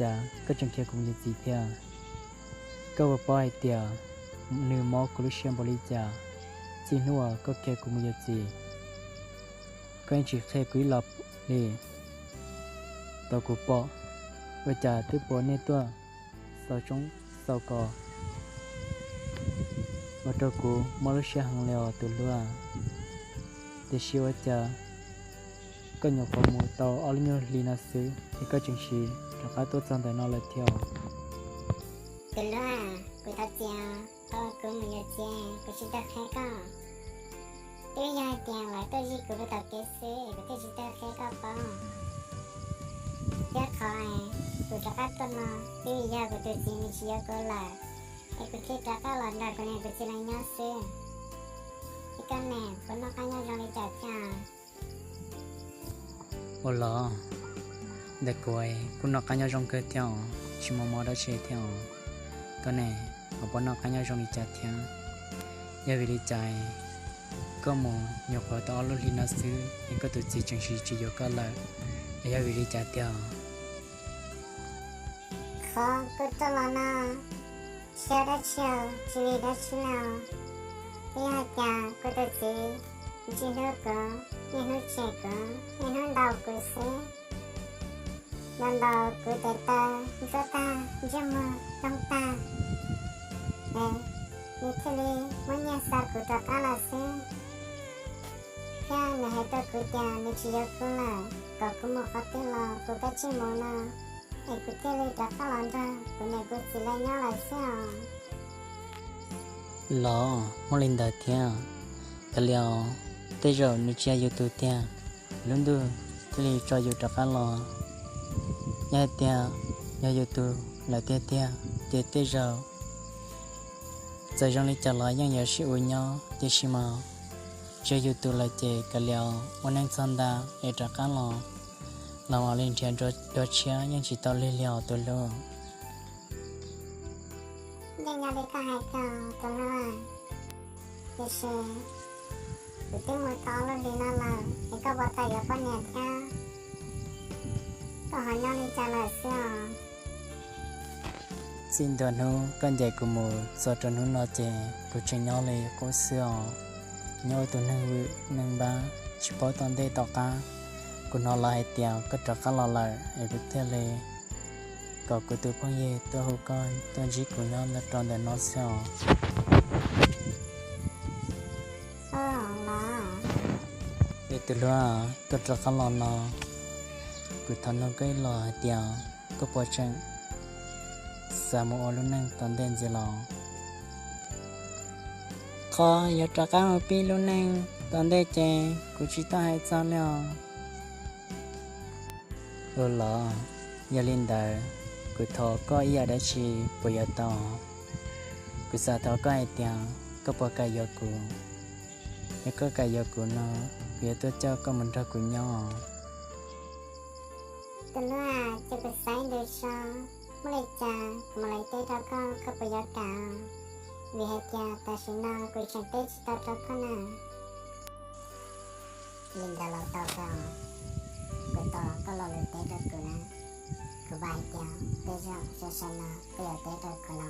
cas koj tseem qhia kuv mus yuav txiv thiab? Koj puas paub hais tias nws mob kuv lub siab npaum li cas? Txij hnub uas koj qhia kuv mus yuav txiv, koj yeej tsis qhia kuv ib los li. Tau kuv pom, ua cas twb pua nej tuaj xaus tshoob xaus kos, ua rau kuv mob lub siab heev li os tus hlub. Tiam sis ua cas koj nyuam qhuav mus tau ob lub nyuag hli no xwb es koj tseem sim rov qab tuaj txog ntawm no lawm thiab? Tus hlub, kuv thov txim, qhov uas kuv mus yuav txiv kuv tsis tau qhia koj. Twb yog hais tias lawv tuaj zij kuv lub tom kev xwb es kuv thiaj tsis tau qhia koj paub. Thiab qhov kuv rov qab tuaj no twb yog kuv tus txiv nws tsis yuav kuv lawm, es kuv thiaj rov qab los nrog kuv niam kuv txiv lawv nyob xwb. Es koj ne, puas noj qab nyob zoo li cas thiab? Ua los, ntawm kuv kuj noj qab nyob zoo kawg thiab os, tsis muaj mob dab tsi thiab os. Koj ne, ho puas noj qab nyob zoo li cas thiab? Yog vim li cas koj mus nyuam qhuav tau ob lub hli no xwb es koj tus txiv tseem sim tsis yuav koj lawm, es yog vim li cas tiag? Qhov kuv tuaj los no tsis yog dab tsi, tsis vim dab tsi li. Twb yog hais tias kuv tus txiv tsis hlub kuv, niaj hnub tshem kuv, niaj hnub ntaus kuv xwb. Ntaus ntaus kuv tes taw ntsuab tag, ntsej muag loog tag, es nws thiaj li muab nyiaj xa kuv rov qab los xwb. Thiab nws hais rau kuv tias nws tsis yuav kuv lawm, kom kuv mus qhov twg los kuv kav tsij mus no, es kuv thiaj li rov qab los nrog kuv niam kuv txiv lawv nyob lawm xwb os. Los muaj li ntawd thiab, kav liam, tej zaum nws tsis yog yus tus tiag, lub ntuj thiaj li tso yus rov qab los. Yog hais tias yog yus tus lawm tiag tiag ces tej zaum txawm zoo li cas los yeej yuav sib ua nyob, tiam sis mas tsis yog yus tus lawm ces kav liam, ua neej txog ntawd es rov qab los, los mam li nrhiav dua tshiab yeej tsis tau lig li os tus hlub. Yeej yog li koj hais tiag tus hlub, tiam sis kuv twb mus tau ob lub hlis no lawm es koj puas tau yuav poj niam thiab? Koj ho nyob li cas lawm xwb os? Txij ntua hnub koj ncaim kuv mus txog rau hnub no ces kuv tseem nyob li qub xwb os. Nyob ua tus neeg vwm neeg npab tsis paub tom ntej tom qab. Kuv hnov lawv hais tias koj rov qab los lawm es kuv thiaj li kom kuv tus phooj ywg tuaj hu koj tuaj ntsib kuv nyob rau ntawm no xwb os. Es tus hlub, koj rov qab los no, kuv thov nug koj ib los hais tias koj puas tseem xav mus ua lub neej tom ntej ntxiv los? Qhov yuav rov qab mus pib lub neej tom ntej ces kuv tsis tau hais txog li os. Ua los, yog li ntawd, kuv thov koj ib yam dab tsi puas yuav tau? Kuv xav thov koj hais tias koj puas kam yuav kuv? Yog koj kam yuav kuv no, kuv yuav tuaj coj koj mus nrog kuv nyob. Tus hlub, ces kuv xav ib ntus tso, muaj li cas kuv mam li teb rau koj, koj puas yuav kam? Vim hais tias tam sim no kuv tseem teb tsis tau rau koj na. Li ntawd los tau kawg, kuv tos koj lo lus teb rau kuv na. Kuv vam hais tias tej zaum sawv sawv no koj yuav teb rau kuv no.